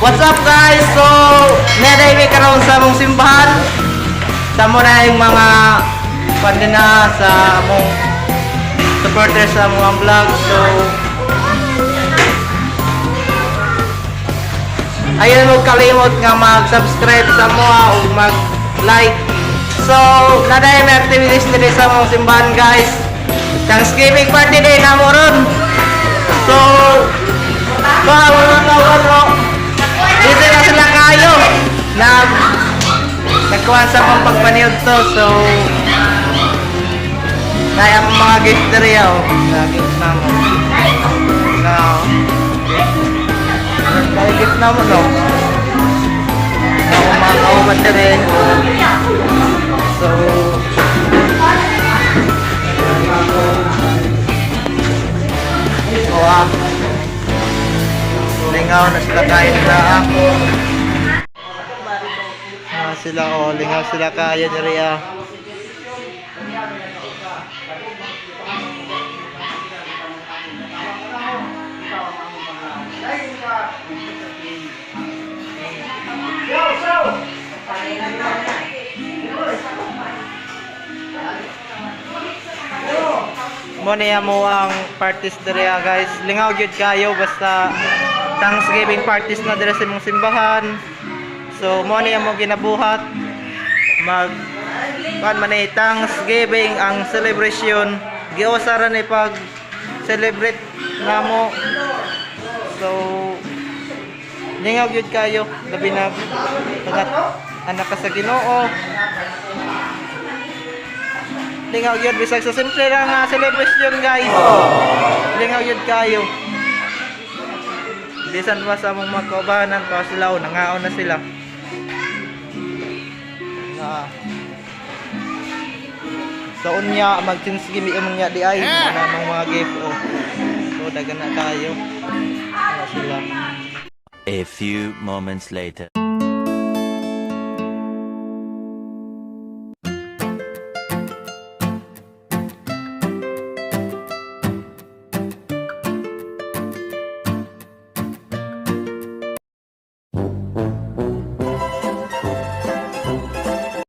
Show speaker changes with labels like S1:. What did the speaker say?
S1: What's up, guys? So, naday mi karon sa among simbahan. Sa mo na yung mga pandina sa among supporters sa among vlog. So, ayun mo kalimot nga mag-subscribe sa moa o mag-like. So, naday may activities diri sa among simbahan, guys. Thanksgiving party day na mo ron. So, ba mga kawan ro. Dito na sila kayo. Nagkuhan sa akong pagpaniod to. So, kaya ang mga gift diri oh. Na gift na mo. Na oh. Gift. Kaya gift na mo no. Ako mga kauban diri. So, oh, ah. Lingaw na sila kain na ah. Ah, sila oh, lingaw sila kaya diri ah. Mo niya mo ang parties diri ah, guys. Lingaw gyud kayo basta Thanksgiving parties na diri sa imong simbahan. So mo niya mo ginabuhat mag kan man ni Thanksgiving ang celebration. Giusa ra ni pag celebrate namo. So lingaw gyud kayo labi na tagat anak ka sa Ginoo. Lingaw yun, bisag sa simple lang nga celebration, guys. Lingaw yun kayo. Bisan pa sa among mga kaubanan pa sila, oh, nangaon na sila. Na. Sa unya, mag-thanksgiving imong nya di ay, na among mga gift oh. So dagan na tayo. Na sila.
S2: A few moments later.